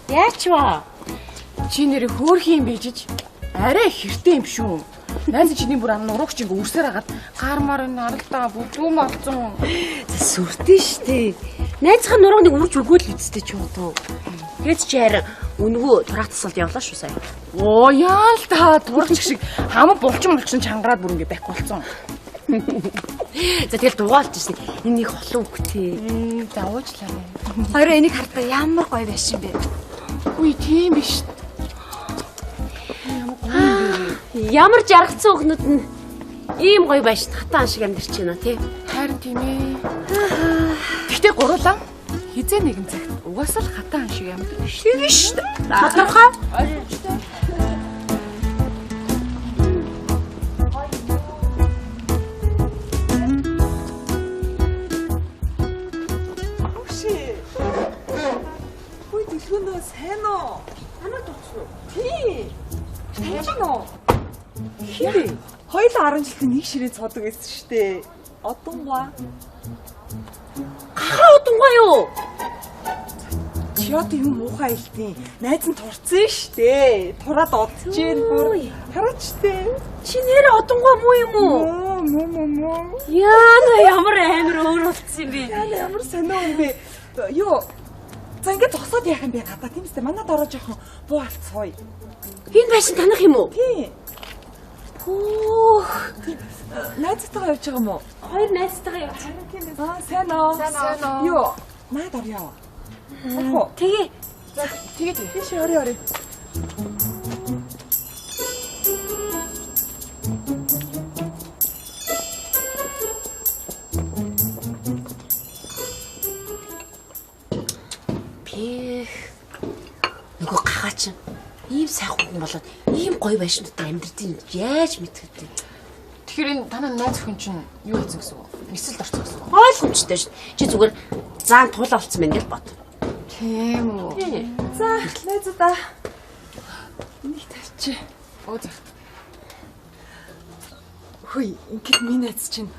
Яач вэ? Чи нэрээ хөөрхөн юм бийжиж арай хэртэй юм шүү. Найз чиний бүр ам нуруугч ингээ үрсээр хагаад гармаар энэ аралдаа бүдүүм олцсон. За сүртэй штэ. Найзынхаа нурууг нэг үрж өгөөл үсттэй ч удаа. Тэгэд чи харин үнгүү тураах тасгалд явлаа шүү сая. Оо яа л та турагч шиг хамаг булчин булчин чангараад бүр ингээ бак болцсон. За тэгэл дугаалж шин. Энэ нэг холон үгтэй. За уучлаарай. Хоёроо энийг хартаа ямар гоё байшин бэ? Үгүй тийм биш. Ямар жаргацсан өхнүүд нь ийм гоё байшин хатаан шиг амьдарч байна тий. Харин тийм ээ. Гэхдээ гурлаа хизээ нэгэн цагт угаасаа л хатаан шиг амьдарч. Тийм шүү дээ. Тодорхой. Ойлгомжтой. Хөшөө. Хүй дэлгүүнөө сайн уу? Намайг дурдсан уу? Тий. Таньж гин үү? Хин бэ? Хоёулаа 10 жилд нэг ширээ цоодог байсан шүү дээ. Одонгуа. Гахаа одонгуа юу? Чи одоо юм муухай хэлтий. Найз нь турцсан шүү дээ. Тураад одчихээн бүр. Хараач дээ. Чи нэрээ одонгуа муу юм уу? Муу муу муу. Яа ямар амар өөр болцсон юм бэ? Яа ямар сонио юм бэ? Юу? За ингээд зогсоод яах юм бэ гадаа тийм үстэй. Манад ороо жоохон буу алт сууя. Энэ байшин таних юм уу? Тийм. Хөөх. Найзтайгаа явж байгаа юм уу? Хоёр найзтайгаа явж байгаа. Аа, сайн уу? Сайн уу? Юу? Наад орё. Орох уу? Тэгээ. За тэгээ тэгээ. Тийш орё орё. Пэх. Нөгөө гахаа чинь ийм сайхан хүн болоод ийм гоё байшин дотор амьдэрдэг яаж мэдэх вэ? Тэгэхээр энэ танай найз охин чинь юу хийсэн гэсэн үг? Нисэлд орсон гэсэн үг. Ойлгомжтой шүү. Чи зүгээр заан туулаа болцсон байна гэж бод. Тийм үү. За, найзуудаа. Энийг тавьчих. Оо за. Хүй, ингээд миний найз чинь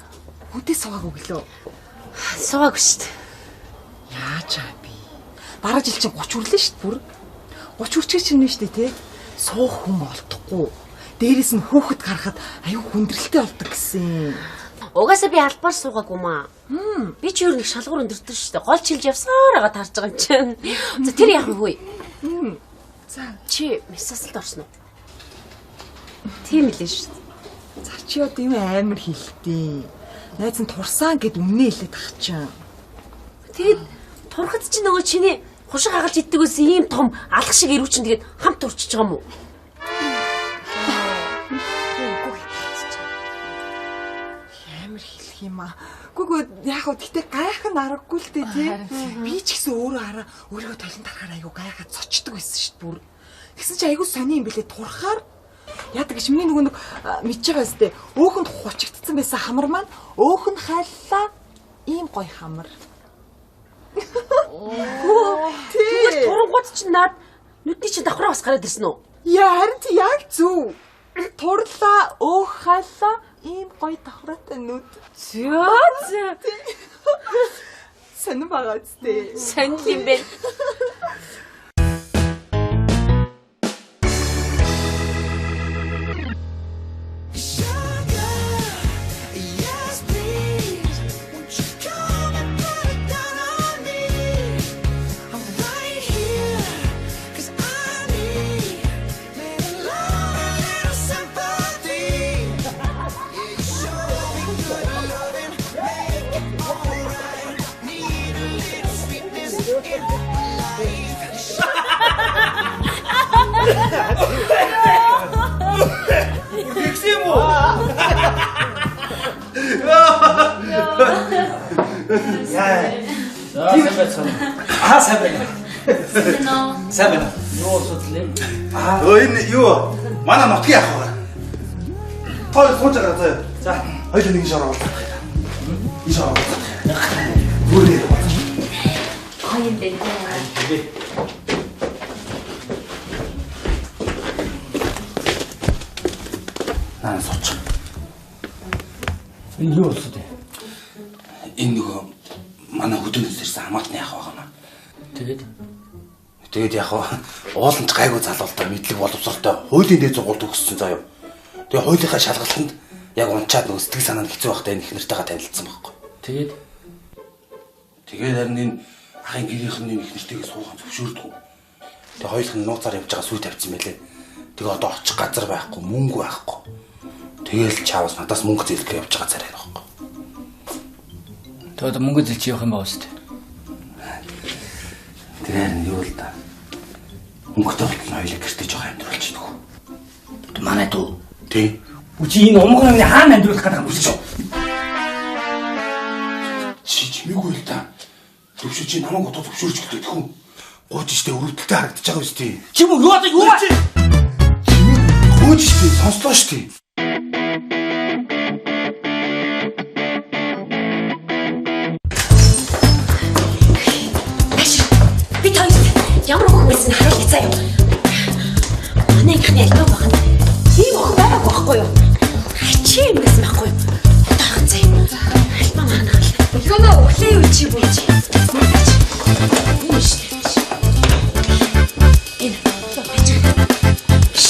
хүнтэй суугаагүй гэлөө. Суугаагүй шүү дээ. Яаж аа би? Дараа жил чинь 30 хүрлээ шүү дээ бүр. 30 хүрчих чинь нэ шүү дээ тий. Суух хүн олдохгүй. Дээрээс нь хүүхэд гарахад аюу хүндрэлтэй болдог гэсэн. Угаасаа би албаар суугаагүй маа. Би ч юу нэг шалгуур өндөртөн шүү дээ. Гол чилж явсаар байгаа таарч байгаа юм чинь. За тэр яах вэ? За, Чи мессасалд орсон уу? Тийм билээ шүү дээ. за чи одоо юм амар хэлтий. Найз нь турсан гэд үннээ хэлээд ах чинь. Тэгээд турхад чи нөгөө чиний хушиг хагалж иддэг байсан ийм том алх шиг ирүү чинь тэгээд хамт турчиж байгаа юм уу? Үгүй хэлчихэж. Амар хэлэх юм аа. Үгүй гүү яг хөө гэтээ гайхан аргагүй л дээ тий. Би ч гэсэн өөрөө хараа өөрийгөө толон тарахаар айгу гайхаад цочдөг байсан шүү дээ бүр. Тэгсэн чи айгу сони юм бэлээ турхаар яадаг гэж миний нөгөө нэг мэдж байгаа өстэй. Өөхөнд хучигдсан байсан хамар маань өөх нь хайллаа ийм гоё хамар. Тэгвэл турангууд чинь наад нүдний чинь давхраа бас гараад ирсэн үү? Яа харин чи яг зөв. Турлаа өөх хайллаа ийм гоё давхраатай нүд. Зөө зөө. Сонин байгаа үстэй. Сонин юм бэ. Yes, please. Won't you come and put it down on me? I'm right here, 'cause I need little love and little sympathy. Yeah, you show me good loving, make it alright. Need a little sweetness in my life. Тэгсэн юм уу? Яа. За сайн байцгаана. Аа сайн байна. Сайн байна. Юу асуудал юм? Өө энэ юу? Манай нутгийн ах байгаа. Той сууж байгаа заяа. За, хоёул нэг шороо болдог. Энэ шороо болдог. Бүрээ. Гоё юм бэ. Наа сууч. Энэ юу болсон бэ? Энэ нөгөө манай хөдөөнөөс ирсэн хамаатны ах байгаа маа. Тэгээд Тэгээд яг ууланч гайгүй залуу л да мэдлэг боловсролтой хуулийн дээд сургууль төгссөн заяа. Тэгээд хуулийнхаа шалгалтанд яг унчаад нөгөө сэтгэл санаа нь хэцүү байхдаа энэ их нартайгаа танилцсан байхгүй. Тэгээд Тэгээд харин энэ ахын гэрийнх нь энэ их нартайгаа суухан зөвшөөрдөг. Тэгээд хоёулах нь нууцаар явж байгаа сүй тавьсан байлээ. Тэгээ одоо очих газар байхгүй, мөнгө байхгүй. Тэгээл чаавас надаас мөнгө зээлэх явж байгаа царай байхгүй. Тэгээд мөнгө зээлч явах юм байна үст. Тэр харин юу л да. Мөнгөтэй болтол хоёулаа гэртээ жоох амьдруулчихдаг. Манай дүү. Тий. Үгүй энэ умган амны хаана амьдруулах гэдэг юм бэ? Чи чимээгүй л да. Төвшөө чи намайг одоо зөвшөөрч гэлээ тэхүү. Гууж штэ өрөвдөлтэй харагдаж байгаа юм штэ. Чи мөн юу одоо юу ба? Чимээ гууж штэ сонслоо штэ. Би танд ямар охин байсан харуулъя заяа. Манай ихний альбом багна. Ийм охин байгаагүй байхгүй юу? Хачи юм байсан байхгүй юу? Одоо харах заяа. Альбом хаана хал. Өлгөнөө өглөө юу чи бууч. Энэ шүү дээ. Энэ. Биш.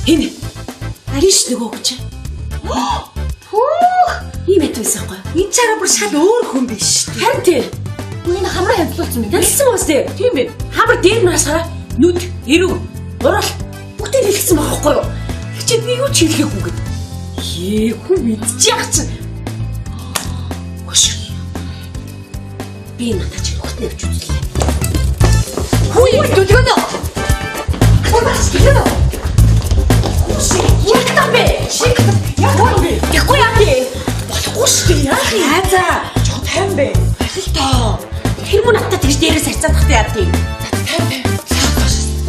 Энэ. Алиш нөгөө хүн чи. Хөөх. Ийм хэт байсан байхгүй юу? Энэ чараа бүр шал өөр хүн биш шүү дээ. Харин тий. Энэ хамраа хяналтуулсан юм. Ялсан уус тий. Тийм бэ. Хамар дээр нь басгараа нүд, эрүү, урал бүгдийг хэлсэн байгаа байхгүй юу? Чи би юу ч хэлээгүй гэд. Хээ хүн мэдчих чи. Хөш. Би надад чи нөхөд нь явж үзлээ. Хүү дүлгөнөө. Дүлгөнөө. Яах юм бэ? Шиг яах юм бэ? Тэгэхгүй яах юм? Болохгүй шүү дээ. Яах юм? Аа за. Жоо тайван бэ. Аль тоо. Тэр мөн надад тэгж дээрээс харьцаад тахтай яад юм. Тайван тайван.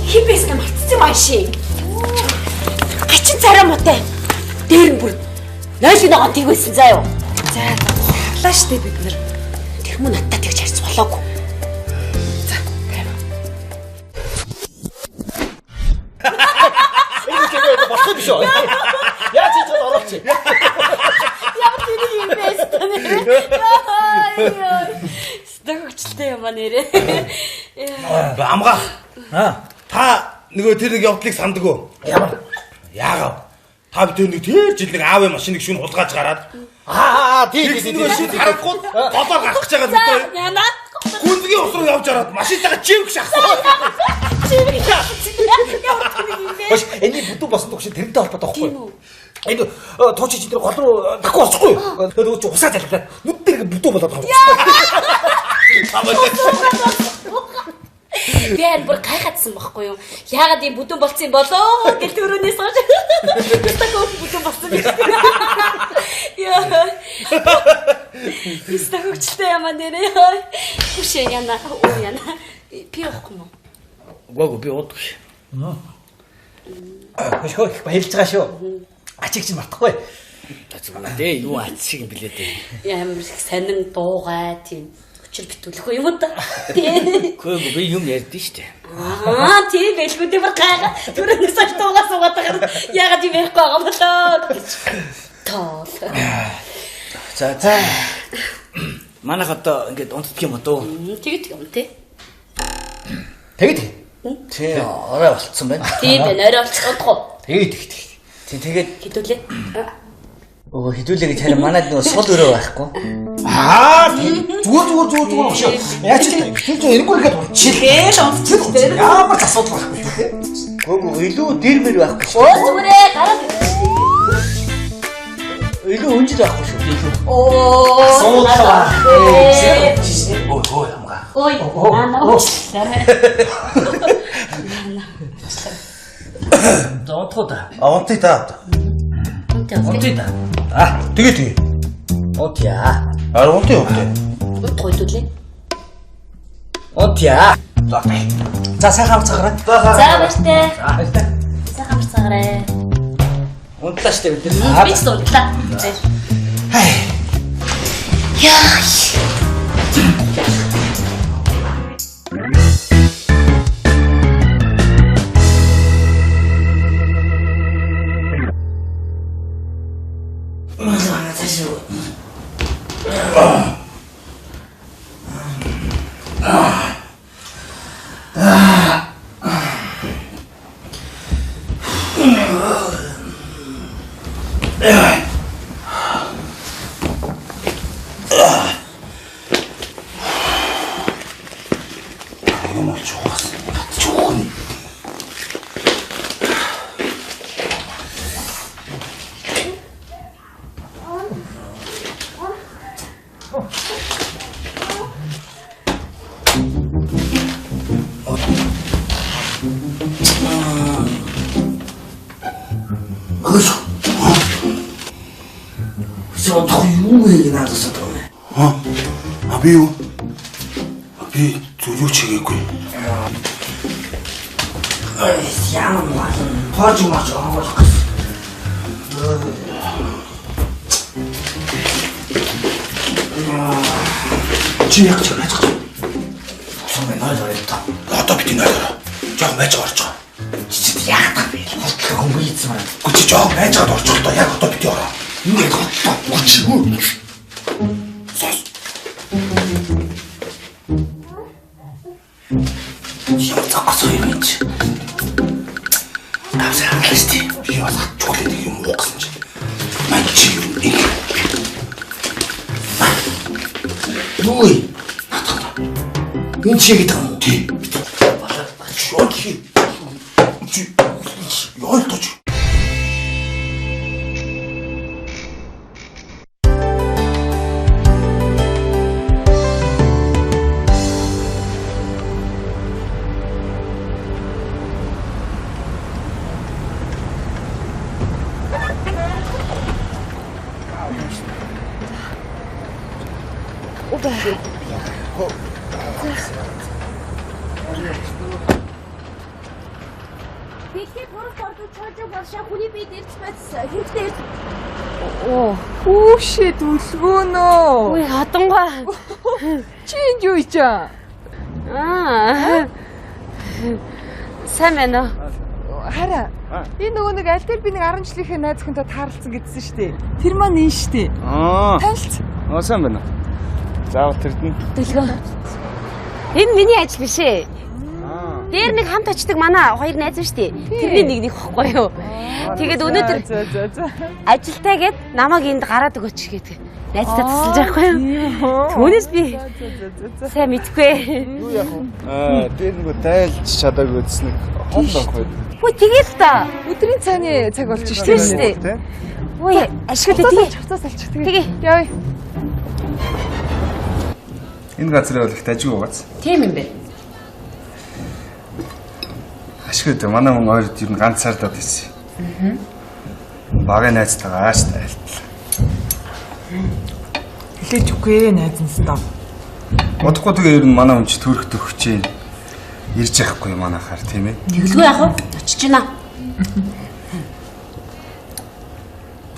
Хин байсан мартцсан юм ааши. Гачин царай муутай. Дээр нь бүр нойлын ногоон тийг байсан заа юу. За харлаа штэ бид нэр. Тэр мөн надад тэгж харьц болоогүй. За тайван. Энэ чигээр болох юм шүү. Яаж хийж чад оруулчих. Ямар тэр юм бэ нэрээ. Стог хөчлөлтэй юм а нэрээ. Амгаа. Аа. Та нөгөө тэр нэг явдлыг санддаг уу? Ямар? Яагаад? Та бид тэр нэг тэр жил нэг аавын машиныг шүн хулгайж гараад Аа тий тий нөгөө шин харахгүй голоор гарах гэж байгаа юм дөө. Наад Гүнзгий ус руу явж ороод машинтайгаа чивг шахсан. чивэг шахсан. Ямар тэр юм бэ? Хош энэ бүдүү босон төгш тэрнтэй холбоотой байхгүй юу? Энэ туучи чи тэр гол руу тахгүй болчихгүй. Тэр нөгөө чи усаа залхилаад нүд дээр бүдүү болоод байгаа юм. Би харин бүр гайхаадсан байхгүй юу? Яагаад ийм бүдүүн болцсон юм болоо гэл төрөөнөөс хойш. Стаг өөр бүдүүн болсон гэж. Яа. Стаг хөчлөлтэй юм а нэрээ. Хүшээ яна, оо яна. Би явахгүй юм уу? Үгүй би уудгүй. Хош хөө их баярлж байгаа шүү. Ачиг чинь мартахгүй. Зүгээр дээ юу ац шиг юм блээ дээ. Ямар их сонин дуугай тийм өчр битүүлэхгүй юм да. Тий. Үгүй би юм ярьдэн штэ. Аа тийм байлгүй дээ бүр гайхаа. Төрөөнөөс хойш дуугаа суугаад байгаа. Яагаад юм ярихгүй байгаа болоо гэж. Тоол. За за. Манайх одоо ингээд унтдаг юм уу? Тэгдэг юм тий. Тэгэд. Тий, орой болцсон байна. Тийм байна. Орой болчих удахгүй. Тэгээд тэг. Тий, тэгээд Хэдүүлээ. Өө хэдүүлээ гэж харин манайд нөгөө сул өрөө байхгүй. Аа зүгээр зүгээр зүгээр зүгээр хөшөө. Яаж ч тэр чинь эргүүр ихэд унчих. Тэгэл унтчих дээ. Ямар ч асуудал байхгүй тий. Гөө илүү дэрмэр байхгүй шүү. Өө зүгээрээ гараад. Илүү өнжил байхгүй шүү. Илүү. Оо. Асуудал байхгүй. Ой ой амгаа. Ой. Наа уучлаарай. За унтах уу да. А унтъя та. Унтъя да. Аа тэгээ тэгээ. Унтъя. Аа унтъя унтъя. Унтах хэдүүлээ. Унтъя. За. За сайхан амцгаарай. За За баяртай. За баярлалаа. Сайхан амарцгаарай. Унтлаа штэ бид нар. Би ч унтлаа. Яа. Цааш. Одоо юу гэж надаас одоо вэ? Аа би юу? Би зүрх чигээгүй. Ямар муу. Хоож маач онгойлох гэсэн. Чи яг ч байж байгаа. Сумын нойлоо л та. Одоо бити нойлоо. Жохон байж байгаа орчих. Чи яах вэ? Хотлоо хөнгө ийдсэн байна. Үгүй чи жохон байж байгаад орчих л доо. Яг одоо бити ороо. Ингээд хотлоо. Үгүй. Сос. Ямар цогцоо юм чи? Давсаа харлаа шүү дээ. Би бас хатчгүй нэг юм уугсан чи. Мань чи юм ингэ. Юу вэ? Энэ чи гэдэг юм уу? Тий. Болоо. Чи. Чи. Яа тач. Дэлхийд хурц ордог чойжог болшаа хүний биед ирж байц хэрэгтэй ирж. Оо, хүүшээ дүлгөөнөө. Үгүй хатангаа. Чи энд юу хийж аа? Аа. Сайн байна уу? Хараа. Энэ нөгөө нэг аль дээр би нэг 10 жилийнхээ найз хүнтэй таарлцсан гэдсэн шүү дээ. Тэр маань энэ шүү дээ. Аа. Танилц. Аа, сайн байна уу? Заавал тэрдэн. Дүлгөө. Энэ миний ажил биш ээ. Дээр нэг хамт очдөг манай хоёр найз шүү дээ. Тэрний нэг нэг ихгүй юу. Тэгээд өнөөдөр ажилтаа гээд намайг энд гараад өгөөч гэдэг. Найзтай тусалж байхгүй юу? Түүнээс би сайн мэдгүй. Юу яах вэ? Аа, дээр нөгөө дайлж чадаагүй гэсэн нэг хол онхой. Хөө тэгэл та. Өдрийн цайны цаг болж шүү дээ. Тийм шүү дээ. Үгүй ашиглаа тэгээ. Хувцас алчих тэгээ. Явъя. Энэ газрын бол их дажгүй байгааз. Тийм юм бэ. Ашгүй дээ. Манай хүн ойрд ер нь ганцаардаад ирсэн. Аа. Багын найзтайгаа ааш тайлтлаа. Хэлээж үгүй найз нь даа. Бодохгүй тэгээ ер нь манай хүн чи төрөх төгчээ ирж яахгүй манайхаар тийм ээ. Тэгэлгүй яах вэ? Очиж гинэ.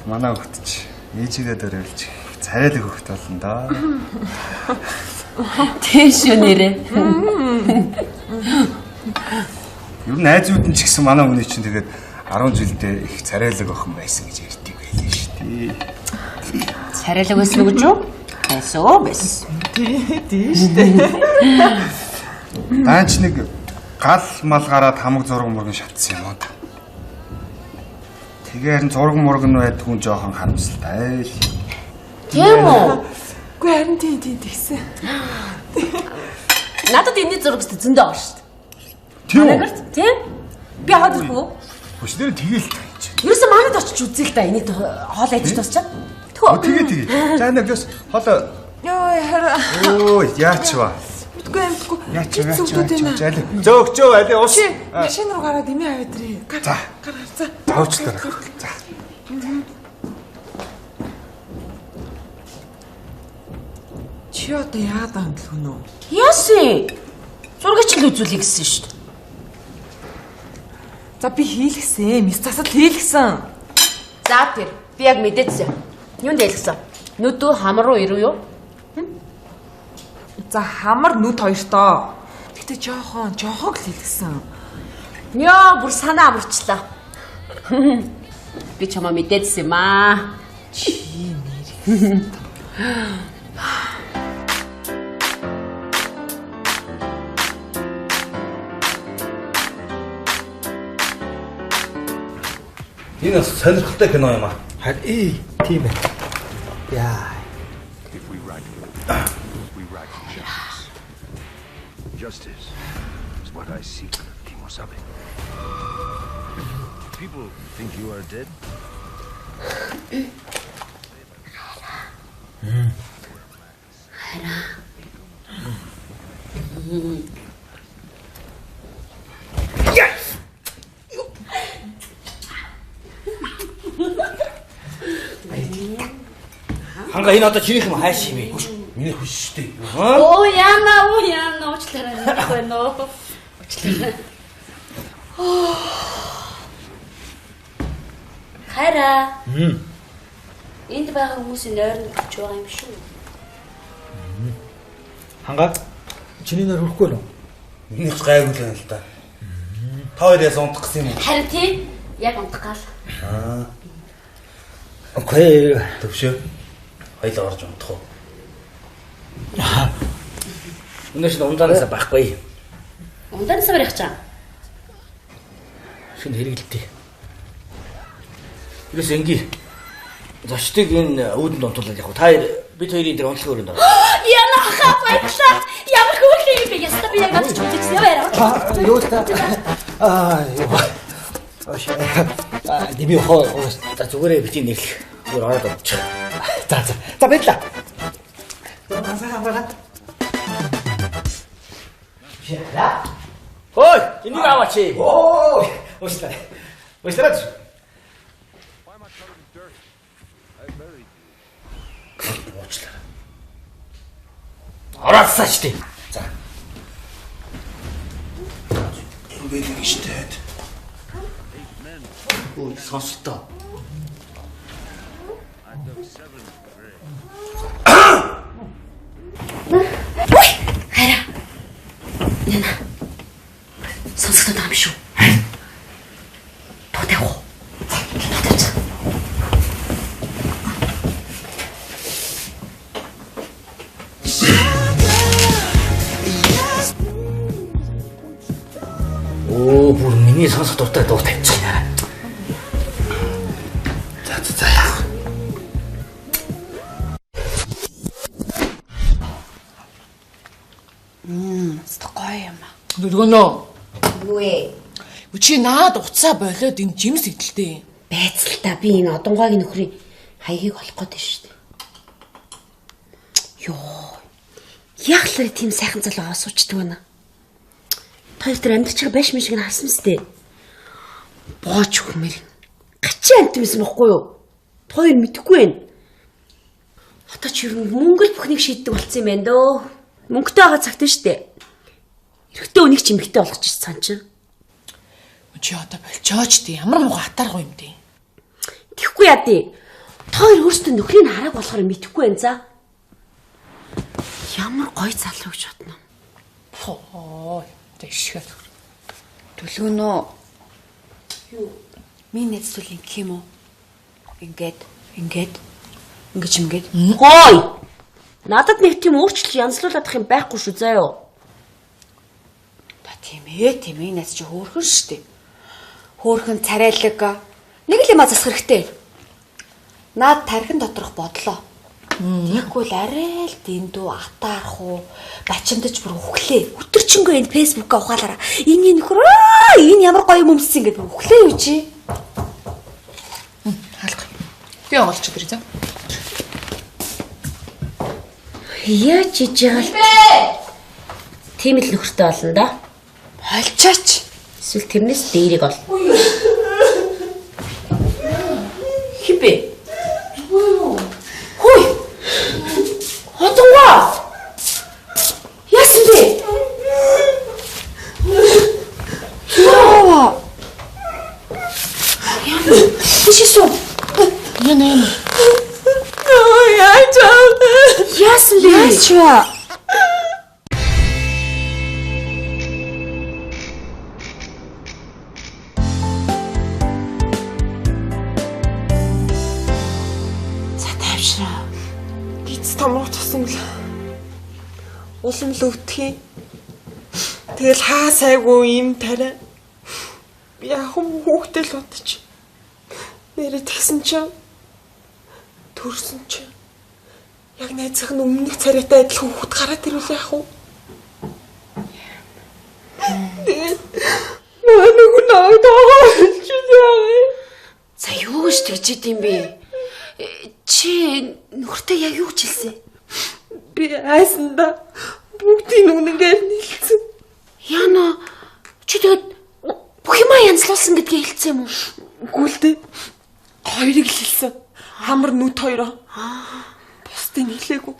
Манай хөхт чи ээжигээ дөрөвлж царайлаг хөхт болно доо. Тийм шүү нэрээ. Ер нь найзууд нь ч гэсэн манай хүний чинь тэгээд 10 жилдээ их царайлаг охин байсан гэж ярьдаг байлээ шүү дээ. Царайлаг байсан уу гэж юу? Байсан уу байсан. Тийм шүү дээ. Даанч нэг гал мал гараад хамаг зураг мурган шатсан юм уу? Тэгээ харин зураг мураг нь байдгүй жоохон харамсалтай л. Тийм үү? Үгүй харин тийм тэгсэн. Надад энэний зураг зөндөө байгаа шүү дээ. Тийм үү? Тийм? Би аваад ирэх үү? Хүч дээр тэгэл тааж. Ерөөсөө манад очиж үзье л да. Энийг хоол идэж дуусчаад. Тэхүү. Тэгээ. За нэг бас хоолоо. Йоо хараа. Өө яач вэ? Мэдгүй амтгүй. Яач вэ? Аль. Зөөгчөө аль ус. Чи машин руу гараад эмээ аваад ирээ. Гар. За. Гар за. Зовчлоо. За. Чи одоо яагаад амтлах нь вэ? Яасан? Зургийг ч л үзүүлье гэсэн шүү дээ. За би хийлгсэн. Мис засал хийлгсэн. За тэр би яг мэдээдсэн. Юунд хэлсэн? Нүд үү хамар руу ирүү юу? За хамар нүд хоёртоо. Гэтэ жоохон л хийлгсэн. Йоо бүр санаа амарчлаа. Би чамаа мэдээдсэн юм аа. Чи нэр. Энэ бас сонирхолтой кино юм аа. Харин тийм ээ. Яа. If we right, we right justice. Justice is what I seek, Kimosabe. People think you are dead. Хараа. Ханга энэ одоо чинийх юм хайш юм бэ? Миний хүш шүү дээ. Оо яана, оо яана, уучлаарай мэдгүй байна уу? Уучлаарай. Хараа. Энд байгаа хүмүүсийн нойрон төвч байгаа юм шүү. Ханга чиний нойр хүрхгүй нөө? Миний ч гайгүй л байна л да. Та хоёр яс унтах гэсэн юм уу? Харин тийм яг унтах гал. Аа. Окей. Төвшөө. Хоёлоо орж унтах уу? Өнөөдөр чинь ундаанасаа байхгүй. Ундаанасаа барих чам. Шинэ хэрэгэлтэй. Ерөөс энги. Зочдыг энэ үүдэнд унтуулаад явах. Та бид хоёрын дээр унтлах өрөөнд ороо. Яна хаа баярлалаа. Ямар хөөрхөн юм бэ? Яста би яг надад ч үзчихсэн юм яриа. Юу та? Аа юу. Аа дими хоо. За зүгээрээ бити нэрлэх. Зүгээр ороод унтчих. За за. За баярлалаа. Ганцхан хамраа. Хой, энийг аваач. Оо, уучлаарай. Уучлаарай. Уучлаарай. Ороосаа ч тийм. За. Энэ бэлэг штэ. Өө сонсолтоо. Хараа. Яна. Сонсогдоод байгаа юм шүү. Дуу тавих уу? Дуу тавьчих. Оо бүр миний сонсох дуртай дуу тавьчих. За за за яах. Гоё юм аа. Дөлгөнөө. Юу вэ? Чи наад уцаа болоод энэ жимс идэлтэй. Байцал та би энэ одонгойг нөхрийн хаягийг олох гээд байна шүү дээ. Йоо. Яг л тийм сайхан залуу аваа суучдаг байна. Хоёр тэр амьдарч байгаа байш мэн шиг нь харсан мэт. Бооч хүмэр. Гачин амт юмсан бохгүй юу? Хоёр мэдэхгүй байна. Одоо чи ер нь мөнгө л бүхнийг шийддэг болсон юм байна дөө. Мөнгөтэй байгаа цагт нь шүү дээ. Эрэгтэй үнийг чи эмэгтэй болгож ирсэн чинь. Чи одоо болчооч тий. Ямар муухай атааргүй юм тий. Тэгэхгүй яа тий. Та хоёр өөрсдөө нөхрийг харааг болохоор мэдэхгүй байна за. Ямар гоё залуу гэж бодно. Хоо. Тэшгээр. Төлгөнөө. Юу? Миний найз зүйл ингэх юм уу? Ингээд, ингээд, ингэж ингээд. Гой. Надад нэг тийм өөрчлөлт янзлуулах юм байхгүй шүү заяо. Та тийм ээ, тийм ээ найз чи хөөрхөн шүү дээ. Хөөрхөн царайлаг. Нэг л юм а засах хэрэгтэй. Наад тархин доторх бодлоо. Тэгэхгүй л арай л дэндүү атаарх уу, бачимдаж бүр үхлээ. Өдөржингөө энэ фэйсбүүкээ ухаалаараа. Энэ нөхөр аа энэ ямар гоё юм өмссөн гэдээ бүр үхлээ юу чи. Хаалга. Би оголч өдрий заа. Яаж хийж байгаа л тийм л нөхөртэй болно да. Болчооч. Эсвэл тэрнээс дээрийг ол. Хин бэ? Хүй. Одонгоо. Яасан бэ? Яа. Яа. Тийшээ. Яна яна. Яаж аа? Яасан бэ? Яаж вэ? За тайвшраа. Гиз томрох тусам л улам л өвдөх юм. Тэгэл хаа сайгүй юм тариа. Би яг хүүхдээ л удаж. Нэрээ тэгсэн чинь төрсөн чинь яг найзах нь өмнөх царайтай адилхан хүүхд гараад ирвэл яах вэ? Тэгээд манай нөхөр намайг тоогоо юм. За юу гэж тэгж идэм бэ? Чи нөхөртөө яг юу гэж хэлсэн? Би айсанда бүгдийн үнэнгээр нийлцэн. Яна чи тэгээд бүх юмаа янзлуулсан гэдгийг хэлсэн юм уу? Үгүй л дээ. Хоёрыг л хэлсэн. Хамар нүд хоёроо. Бусдыг хэлээгүй.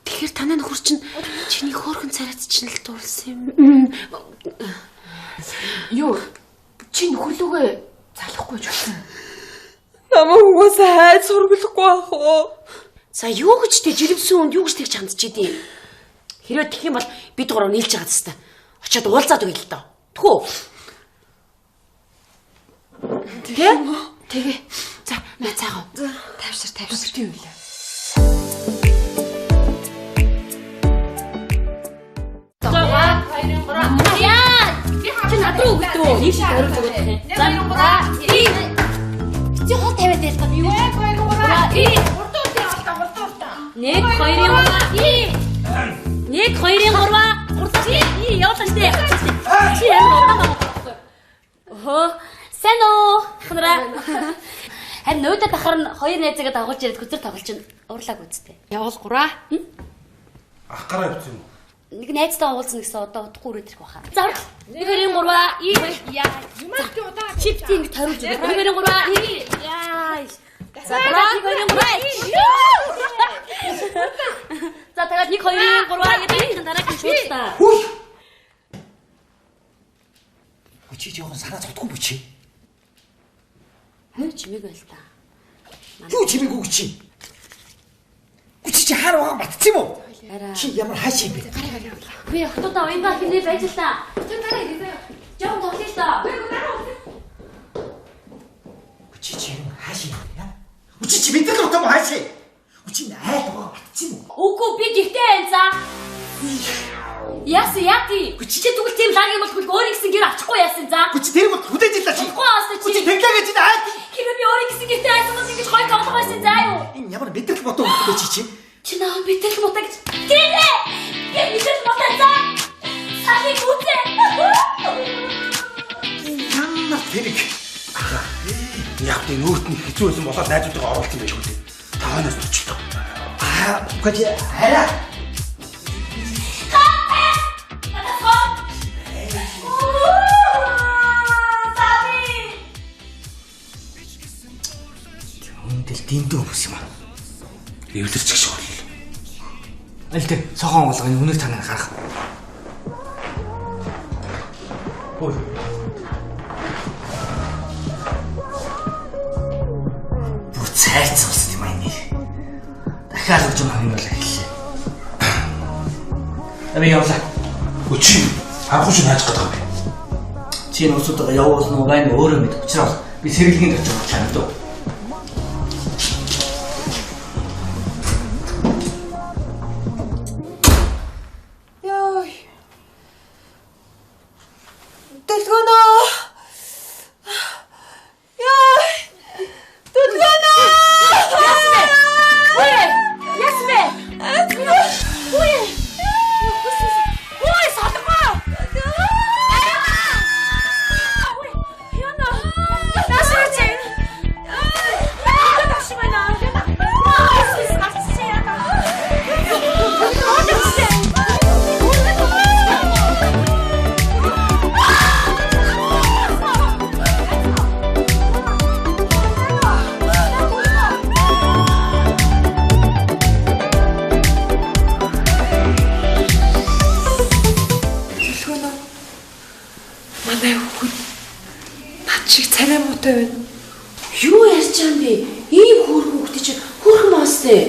Тэгэхээр танай нөхөр чинь чиний хөөрхөн царайд чинь л дурлсан юм. Юу? Чи нөхөрлүүгээ залахгүй ч гэсэн. Намайг угаасаа хайж сургалахгүй ах уу? За юу гэж тэ жирэмсэн хүнд юу гэж тэгж хандж идэв? Хэрвээ тэгэх юм бол бид гурав нийлж байгаа зү. Очоод уулзаад өгье л доо. Тэхүү. Тэ? Тэгээ. За, наа цаагаа. Тавьшир, тавьшир. Тийм үлээ. Яа! Чи над руу өгдөө. Нэг шиг хариулж өгöd юм. За, 3 Чи хол тавиад байл та би юу? 1 2 3 1 2 3 1 2 3 3 явуулсан штэ. Чи ямар удаан байгаа вэ? Өхөө, сайн уу? Ханараа. Харин нөөдөө тахар нь хоёр найзаагаа дагуулж ирээд хөзөр тоглож чинь уурлааг үсттэй. Явуул гураа. Ах гараа явсан юм уу? Нэг найзтайгаа уулзсан гэсэн одоо удахгүй үрээд ирэх байхаа. За 1 2 3 яа. Чи бити ингэ ториулж өгөө. 1 2 3 яа. За 1 2 3. За тэгээд 1 2 3 гэдэг дараагийн шууд та. Хүй. Чи жоохон санаа зовдгүй бүү чи? Хөө чимээг байл та. Юу чимээгүй чи? Гү чи хаана байгаа мартсан юм уу? Чи ямар хааш юм бэ? Би охтуудаа уянгаа хинээ байж л та. Тэр дараа ирээ. Жоохон тоглоё л та. Гү чи чи юм хааш юм бэ? Гү чи чи мэдрэл утаа мó хааш юм? Гү чи айл байгаа мартсан юм уу? Үгүй би гэртээ байна за. Яасан яа тий? Чи тэгвэл тийм лаг юм бол өөр ихсэн гэр авчихгүй яасан за. Гү чи тэр бол хүлээж иллаа чи. Болохгүй аасаа Гү чи чи. тэглээ гэж айл. Хэрвээ би өөр ихсэн гэртээ айсан бол ингэж гой тоглох байсан заа юу? Энэ ямар мэдрэл бодоо юм бэ чи чи? Чи наа мэдрэл муутай гэж. Тийм ээ. Би мэдрэл муутай за. Салыг үзээ. Ямар тэрэг. Яг тийм өөрт нь хэцүү байсан болоод найзуудтайгаа оруулсан байх үү. Та хойноос очлоо. Аа, үгүй чи хараа. Хүндэл дэндүү хүмүүс юм аа. Эвлэрч гэх шиг боллоо. Аль тэр цохон онгойлго энэ үнэр танаар гарах. Ой. Бүр цайцсан болсон юм аа энэ. Дахиад өгч юм юм бол эхэллээ. Би явлаа. Өө чи харахгүй чи нааж гэдэг юм бэ? Чи энэ усуудаа явуулна уу байна өөрөө мэд. Учир бол би сэргэлгийн очиж чамд уу. Яй. Дэлгөнөө. Яй. Дэлгөнөө. Үе! Ясмэ! Үе! Үе салгаа! Яна! Насаач! Яна шиг байна. Дэлгөнөө. Манай хүүхэд над шиг царай муутай байна. Юу ярьж байгаа юм бэ? Ийм хөөрхөн хүүхдээ чи хөөрхөн моостэй.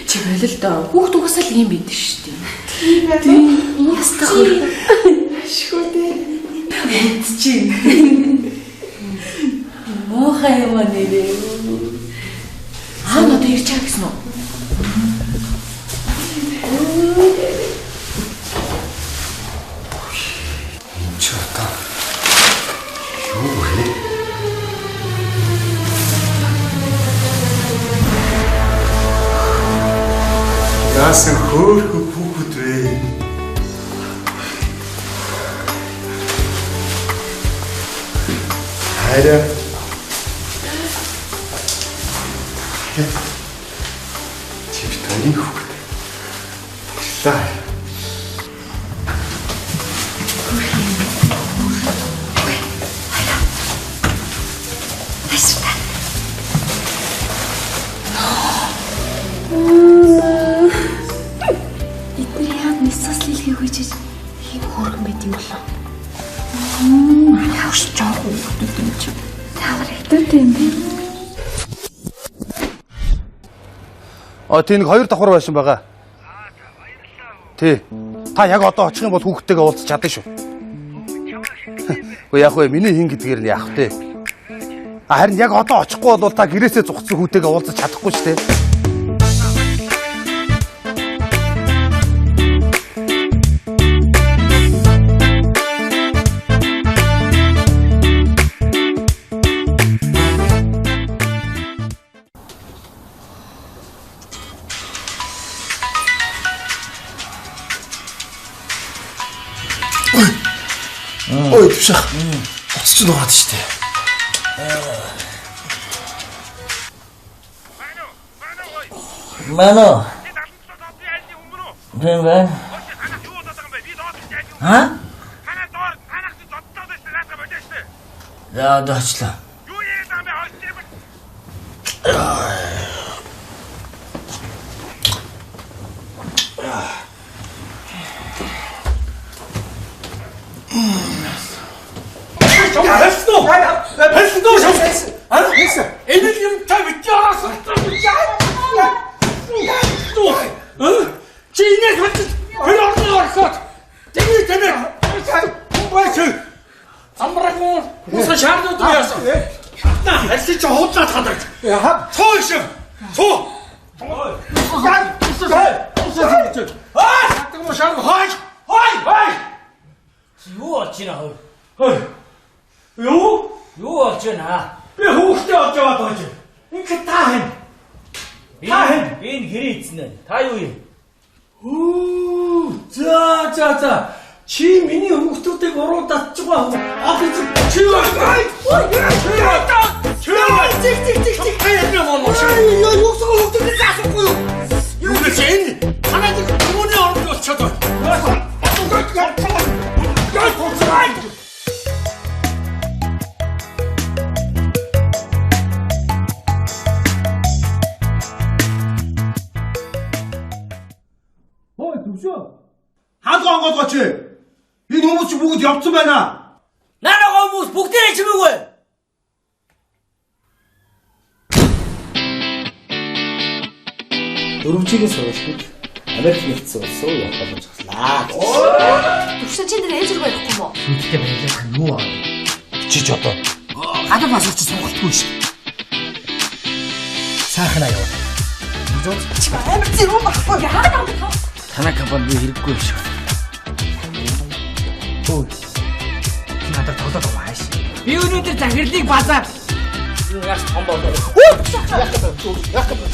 Чи болил доо. Хүүхд угаасаа л ийм байдаг шүү дээ. Тийм. Ястаа хөөрхөн. Ашгүй дээ. Чи. Муухай юм аа нэрээ. Аа надад ирж байгаа гэсэн үү? Энэ чи одоо юу вэ? Яасан хөөрхөн хүүхэд вэ? Хайраа. Чи бит хоёрын хүүхэд. За. Эдгээр яад нисас лилхийг хүчиж ийм хөөрхөн байт юм болов. Яаш жоох хүүхдүүд юм чи. Ямар хэвтэй юм бэ? А тийм нэг хоёр давхар байшин байгаа. Тий. Та яг одоо очих юм бол хүүхдтэйгээ уулзах чадна шүү. Үгүй яг вэ миний хин гэдгээр нь яах вэ? А харин яг одоо очихгүй бол та гэрээсээ зугцсан хүүтэйгээ уулзах чадахгүй шүү дээ. Ой, төвшөх. Утас чинь дугаад штэ. Мано. Бэн бэн. А? За одоо очлоо. Дөрвжигийн сургалтанд Америк нэгдсэн улс руу явах боломж гарлаа. Төвшин чи нэр ээж рүү ярихгүй мó? Шүдтэй баярлах нь юу аа? Чи ч одоо гадар басууч сонголтгүй шүү. Сайхан аяа. Чи амар зэрэг байхгүй. Яагаад юм бэ? Танай компани би хэрэггүй юм шиг. Өө. Чи надад тоглоод байгаа хааш. Би өнөөдөр захирлыг базаа. Юу яах том болоо. Яах вэ?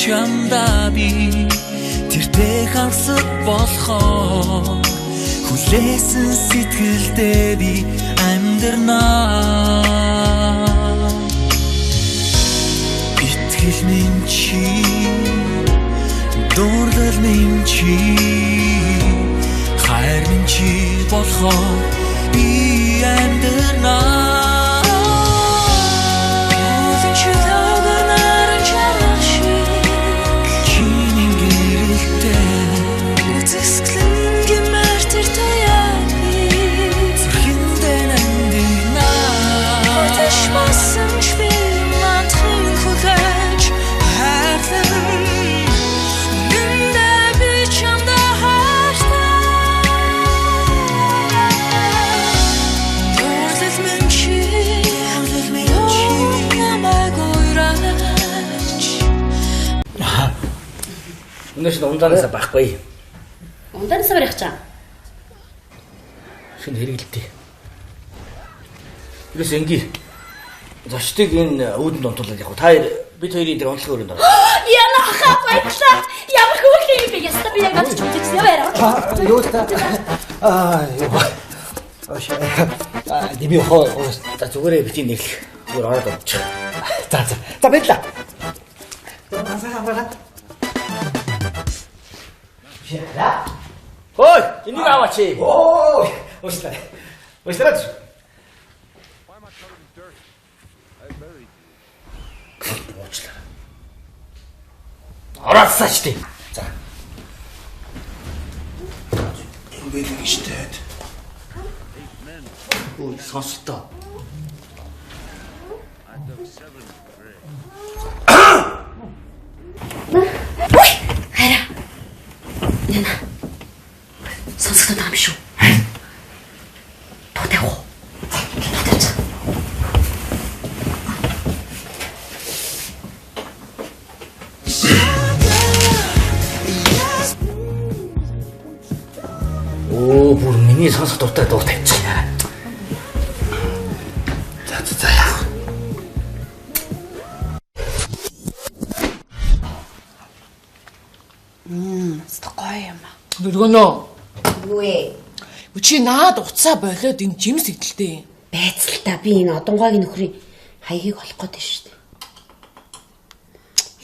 Чамдаа би тэртээ хансад болохоо хүлээсэн сэтгэлдээ би амьдрнаа. Итгэл минь чи, дурлал минь чи, хайр минь чи болохоо би амьдрнаа. Өнөө шинэ ундаанасаа байхгүй. Ундаанасаа барих чам. Шинэ хэрэгэлтэй. Ерөөс энгийн. Зочдыг энэ үүдэнд унтуулаад явах. Та бид хоёрын дээр унтлах өрөөнд ороо. Яна хаа баярлаа. Ямар хөөрхөн юм бэ? Яста би яг надад ч үзчихсэн юм яриа. Юу та? Аа юу. Аа диби хоо. За зүгээрээ бити нэрлэх. Зүгээр ороод унтчих. За за. За баярлаа. Хой, энийг аваач. Оо, уушлаа. Уушлаа. Уучлаарай. Ороосаа ч тийм. За. Юм бэлэг штэ. Өө сонсолтоо. Хайра. Яна. Сонсогдоод байгаа юм шүү. Дуу тавих уу? Дуу тавьчих. Оо бүр миний сонсох дуртай дуу тавьчих. За за за яах. Гоё юм аа. Дөргөнөө. Юу вэ? Чи наад уцаа болоод энэ жимс идэлтэй. Байцал та би энэ одонгойг нөхрийн хаягийг олох гээд байна шүү дээ.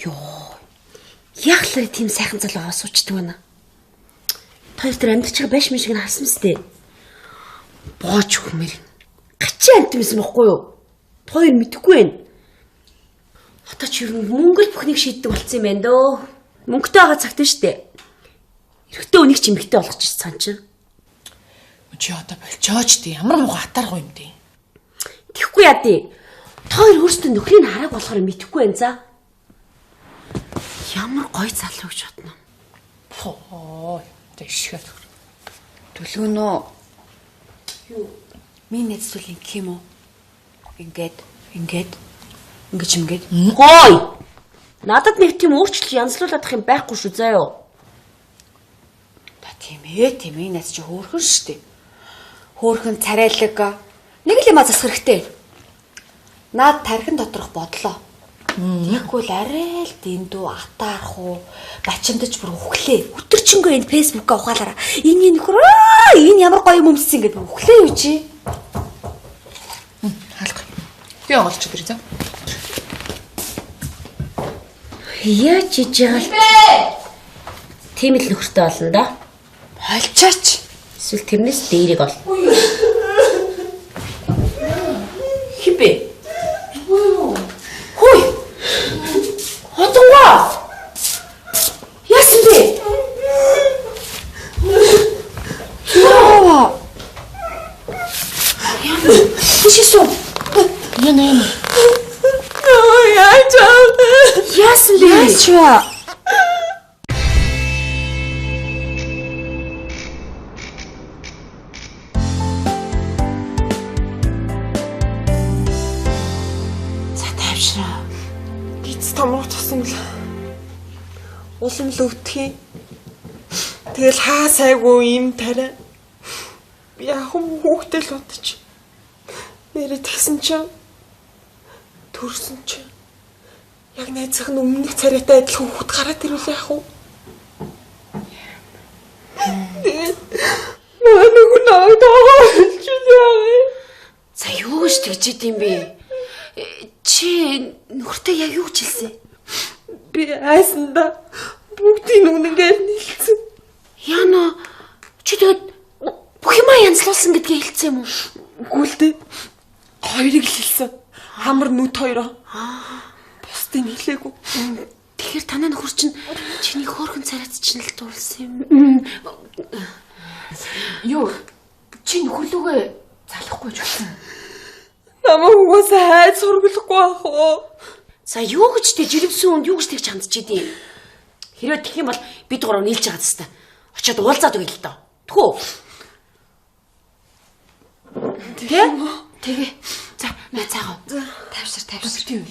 Йоо. Яг л тийм сайхан залуу аваа суучдаг байна. Хоёр тэр амьдч байгаа байш мэн шиг нь харсан мэт. Боож хүмэр. Гачин амьд юмсан бохгүй юу? Хоёр мэдэхгүй байна. Одоо ч ер нь мөнгө л бүхнийг шийддэг болсон юм байна дөө. Мөнгөтэй байгаа цагт нь штэ. Эрэгтэй үнийг ч эмэгтэй болгочих цан чинь. Чи одоо болчооч тий. Ямар муухай атааргүй юм тий. Тэгэхгүй яа тий. Та хоёр өөрсдөө нөхрийг харааг болохоор мэдэхгүй байна за. Ямар гоё залуу гэж бодно. Хоо. Тэшгээр. Төлгөнөө. Юу? Миний найз зүйл ингэх юм уу? Ингээд, ингээд, ингэж ингээд. Гой. Надад нэг тийм өөрчлөлт янзлуулах юм байхгүй шүү заяо. Та тийм ээ, тийм ээ найз чи хөөрхөн шүү дээ. Хөөрхөн царайлаг. Нэг л юм а засах хэрэгтэй. Наад тархин доторх бодлоо. Тэгэхгүй л арай л дэндүү атаарх уу, бачимдаж бүр үхлээ. Өдөржингөө энэ фэйсбүүкээ ухаалаараа. Энэ нөхөр аа энэ ямар гоё юм өмссөн гэдээ үхлээ юу чи? Хаалга. Би оголч өдөр зөө. Яаж хийж байгаа л тийм л нөхөртэй болно да. Холчооч. Эсвэл тэрнээс дээрийг ол. Хибэ. Хүй. Одонгоо. Яасан бэ? Яа. Тийшээ. Яна яна. Яаж аа? Яасан бэ? Яаж вэ? За тайвшраа. Гиз томрох тусам л улам л өвдөх юм. Тэгэл хаа сайгүй юм тариа. Би ахын хүүхдээ л удаж. Нэрээ тэгсэн чинь төрсөн чинь яг найзах нь өмнөх царайтай адилхан хүүхд гараад ирвэл яах вэ? Тэгээд манай нөхөр намайг тоогоолчихлаа. За юу гэж тэгж идэм бэ? Чи нөхөртөө яг юу гэж хэлсэн? Би айсанда бүгдийн үнэнгээр нийлцэн. Яна чи тэгээд бүх юмаа янзлуулсан гэдгээ хэлсэн юм уу? Үгүй л дээ. Хоёрыг л хэлсэн. Хамар нүд хоёроо. Бусдыг хэлээгүй. Тэгэхээр танай нөхөр чинь чиний хөөрхөн царайт чинь л дуулсан юм. Юу чи нөхөрлүүгээ залахгүй ч болсон. Намайг угаасаа хайж сургалахгүй ах уу? За юу гэж тэ жирэмсэн хүнд юу гэж тэгж хандж идэв? Хэрвээ тэгэх юм бол бид гурав нийлж байгаа зү. Очоод уулзаад өгье л доо. Тэхүү. Тэ? Тэгээ. За, мэ цаагаа. Тайвшир, тайвшир. Тийм үү.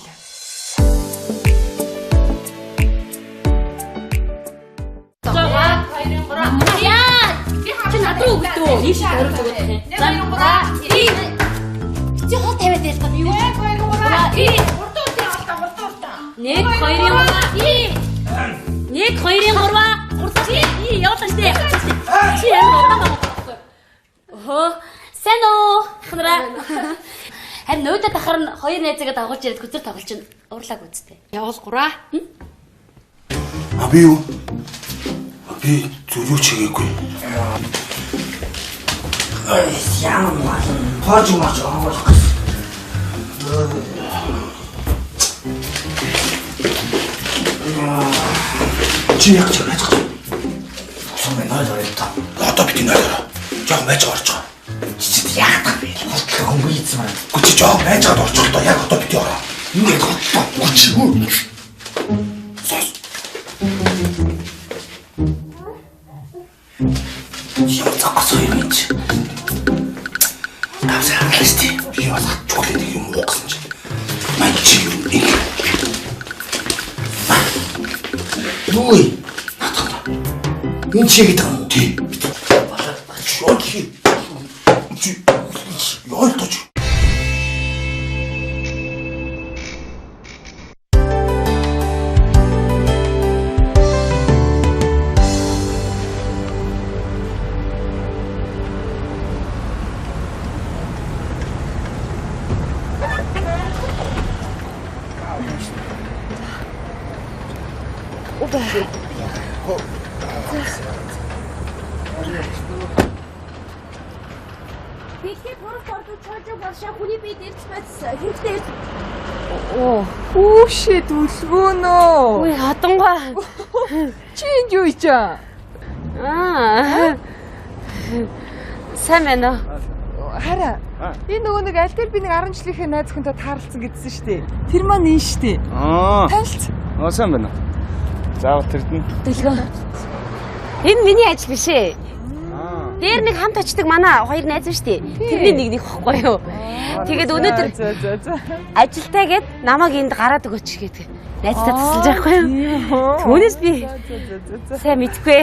3. Яа! Чи над руу өгдөө. Ийш хариулж өгөх юм. За 3. Чи хол тавиад байлгаа би юу? 1 2 3. 1 2 3. 1 2 3. 3 3. Явуулаа штэ. Чи ямар удаан байгаа байхгүй. Өхөө. Сайн уу? Ханараа. Харин нүүдэ дахар нь хоёр найзаагаа дагуулж ирээд көзөр тоглож чинь уурлааг үсттэй. Явуул гураа. А би юу? Би зүрүү чигээгүй. Ай, ямар мал. Хоож маж оруулах гэсэн. Чи яг чи байж байгаа. Сумын нойл орё та. Одоо бити нойл орё. Жог байж байгаа орчих. Чи яах вэ? Хотлоо хөнгө ийцэн маань. Гү чи жог байж байгаад орчих л доо. Яг одоо бити ороо. Ингээд хотлоо. Гү чи. Сос. Ямар цогцоо юм чи. Давсаа харлаа шүү дээ. Би бас хатчгүй нэг юм уугсан чи. Мань чи юм нэг. Юу вэ? Энэ чи гэдэг юм уу? Тий. Шон чи. Чи. Яа тач. Дэлхийд хурц ордог чойжог болшаа хүний биед ирж байц хэрэгтэй ирж. Оо, хүүшээ дүлгөөнөө. Үгүй хадангуй. Чи энд юу хийж аа? Аа. Сайн байна уу? Хараа. Энэ нөгөө нэг аль дээр би нэг 10 жилийнхээ найз хүнтэй таарлцсан гэдсэн шүү дээ. Тэр маань энэ шүү дээ. Аа. Танилцсан. Аа, сайн байна. Заавал тэрдэн. Дүлгөө. Энэ миний ажил биш ээ. Дээр нэг хамт очдөг манай хоёр найз шүү дээ. Тэрний нэг нэг ихгүй юу. Тэгээд өнөөдөр ажилтаа гээд намайг энд гараад өгөөч гэдэг. Найзтай тусалж байхгүй юу? Түүнээс би сайн мэдгүй.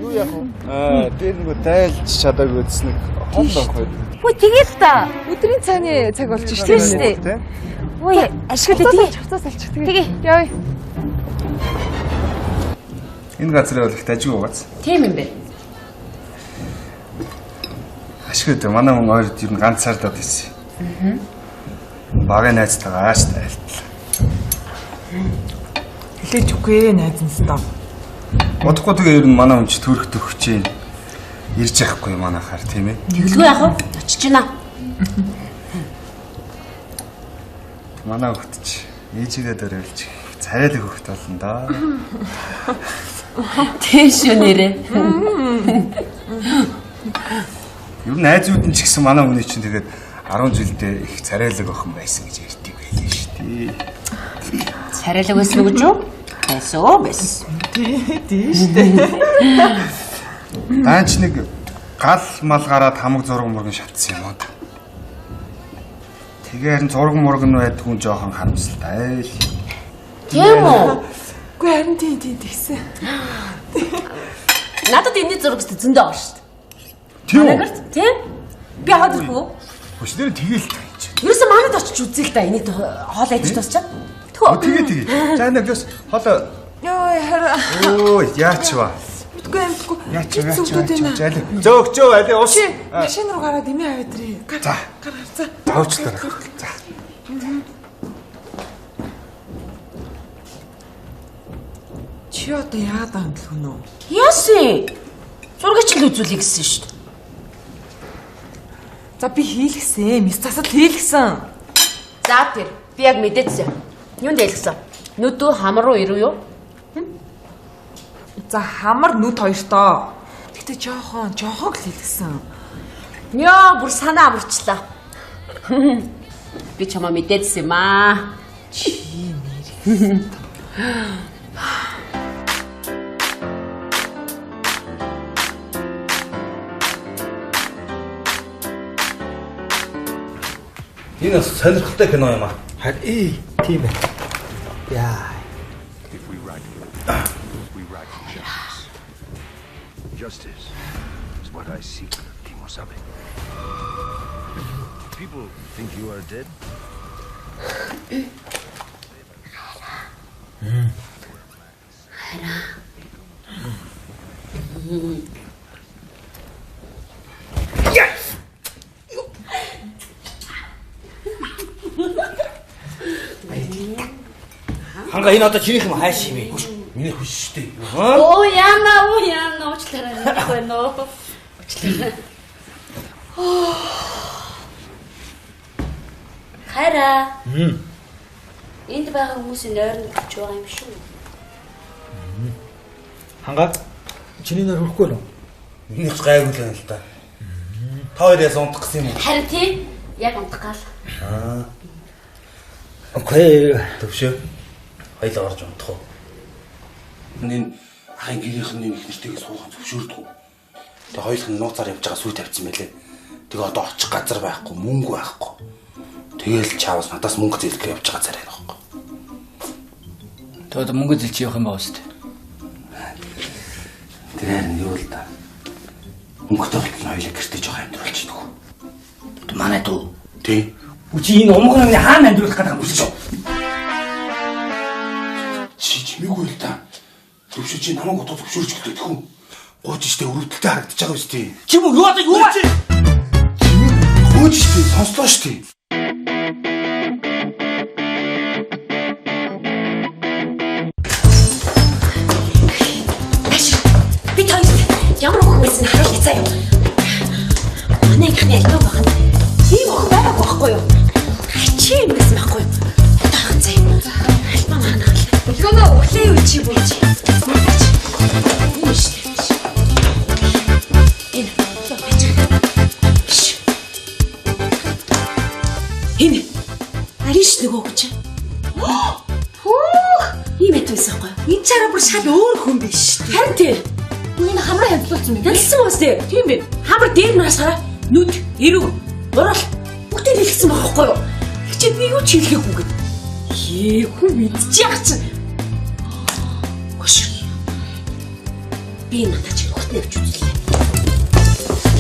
Юу яах вэ? Аа, дээр нөгөө дайлж чадаагүй гэсэн нэг хол байхгүй. Хөө тэгэл та. Өдрийн цайны цаг болж шүү Тийм шүү дээ. Үгүй ашиглаа тэгээ. Хувцас алчих тэгээ. Явъя. Энэ газар бол их дажгүй байгааз. Тийм юм бэ. Ашгүй дээ. Манай хүн ойрд ер нь ганцаардаад ирсэн. Аа. Багын найзтайгаа ааш тайлтлаа. Хэлээж үгүй найз нь став. Удахгүй тэгээ ер нь манай хүн чи төрөх төгч чинь ирж яахгүй манайхаар тийм ээ. Тэгэлгүй яах вэ? Очиж гинэ. Манай хөхт чи ээжигээ дөрөөлж царайлаг хөхт болно доо. Тийм шүү нэрээ. Ер нь найзууд нь ч гэсэн манай хүний чинь тэгээд 10 жилдээ их царайлаг охин байсан гэж ярьдаг байлээ шүү дээ. Царайлаг байсан уу гэж юу? Байсан уу байсан. Тийм шүү дээ. Даанч нэг гал мал гараад хамаг зураг мурган шатсан юм уу? Тэгээ харин зураг мураг нь байдгүй нь жоохон харамсалтай л. Тийм үү? Үгүй харин тийм тийм тэгсэн. Надад энэний зураг зөндөө байгаа шүү дээ. Тийм үү? Тийм? Би аваад ирэх үү? Хүч нэр тэгэл тань чи. Ерөөсөө манад очиж үзье л да. Энийг хоол айж дуусчаад. Тгөө. Тэгээ тэгээ. За нэг бас хоолой. Йой хараа. Өө яач вэ? Мэдгүй мэдгүй. Яач вэ? Яач вэ? Зөөгчөө аль ус. Чи машин руу гараад эмээ аваад ирээ. Гар. За. Гар гар за. Зоогчлоо. За. Чи одоо яагаад амтлах нь вэ? Яасан? Зургийг ч л үзүүлье гэсэн шүү дээ. За би хийлгсэн. Мис засал хийлгсэн. За тэр би яг мэдээдсэн. Юунд хэлсэн? Нүд үү хамар руу ирүү юу? За хамар нүд хоёртоо. Гэтэ жоохон жоохон л хийлгсэн. Йоо бүр санаа амарчлаа. Би чамаа мэдээдсэн юм аа. Чи нэр. Энэ бас сонирхолтой кино юм аа. Харин ээ тийм ээ. Яа. If we write, we write justice. Justice Justice is what I seek, Kimosabe. People think you are dead. Yes. Ханга энэ одоо чинийх юм хайш юм бэ? Миний хүш шүү дээ. Оо яана уу яана уучлаарай мэдгүй байна уу. Уучлаарай. Хайраа. Энд байгаа хүмүүсийн нойрон өгч байгаа юм шүү. Ханга чиний нойр хөрөхгүй нөө? Минийх ч гайгүй л байна л да. Та хоёр яс унтах гэсэн юм уу? Харин тийм яг унтах гал. Аа. Окей. Төвшөө. Хоёлаа орж унтах уу? Энэ ахын гэрийнх нь их нэртэйгээ суухан зөвшөөрдөг. Тэгээ хоёулах нь нууцаар явж байгаа сүй тавьсан байлээ. Тэгээ одоо очих газар байхгүй, мөнгө байхгүй. Тэгээл чаавас надаас мөнгө зээлэх явж байгаа царай нөхгүй. Тэгээ одоо мөнгө зээлч явах юм байна үст. Тэр харин юу л да. Мөнгөтэй болтол хоёулаа гэртээ жоох амьдруулчихдаг. Манай дүү. Тий. Үгүй энэ умган амны хаана амьдруулах гэдэг юм бэ? Чи чимээгүй л да. Төвшөө чи намайг одоо зөвшөөрч гэдэг хүн. Гууж штэ өрөвдөлтэй харагдаж байгаа үстэй. Чи мөн юу одоо юу чи? Гууж штэ сонслоо штэ. Би танд ямар охин байсан харуулъя заяа. Манай ихний альбом байна. Ийм охин байгаагүй байхгүй юу? Хачи юм байсан байхгүй юу? Одоо харах заяа. Альбом хаана хал. Өлгөнөө өглөө юу чи бүр чи. Ийм шүү дээ. Энэ байж байгаа. Биш. Энэ. Ариш нөгөө хүн чинь. Хүүх, Ийм хэт байсан байхгүй юу? энэ чараа бүр шал өөр хүн биш шүү дээ. Харин тий. Энэ хамраа хямдлуулсан юм. Хямдсан бас тий. Тийм бэ. Хамар дээр нь хараа нүд, эрүү, урал бүгдийг хэлсэн байгаа байхгүй юу? Хичээд би юу ч хэлгээгүй гэд. Хээ хүн мэдчих яах чинь. Гош. Би надад чи нөхөд нь явж үзлээ.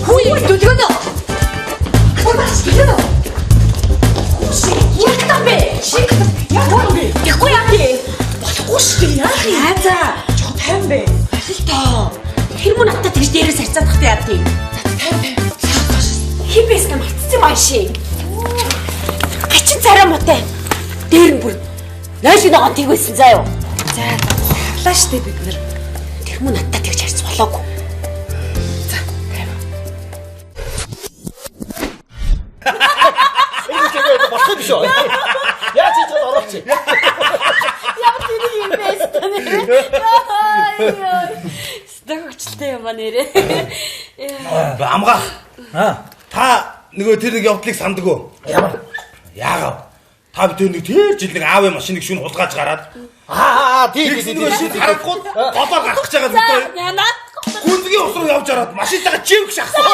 Хүү юм дүлгөнөө. Хүү бас дүлгөнөө. Яг там бэ? Шиг яг юм бэ? Тэгэхгүй яа тий. Болохгүй шүү дээ. Яах юм? Аа за, жоо тайван бэ. Алил тоо. Тэр мөн надад тэгж дээрээс харьцаадахтай яа тий. Тайван тайван. Хин байсан мартсан юм ааши. Гачин царай муутай. Дээр нь бүр нойлын ногоон тэг байсан заа юу. За, харлаа штэ бид нэр. Тэр мөн надад тэгж харьц болоогүй. За, тайван. Энэ чигээр болох юм биш үү? Яаж хийж байгаа орооч. Ямар тэр юм бэ нэрээ. Стог хөчлөлтэй юм а нэрээ. Амгаах. Аа. Та нөгөө тэр нэг явдлыг санддаг уу? Ямар? Яагаад? Та бид тэр нэг тэр жил нэг аавын машиныг шүн хулгайж гараад Аа тий тий нөгөө шин харахгүй голоор гарах гэж байгаа За, нүдээ. нанаа. Гүнзгий ус руу явж хараад машинтайгаа чивг шахсан.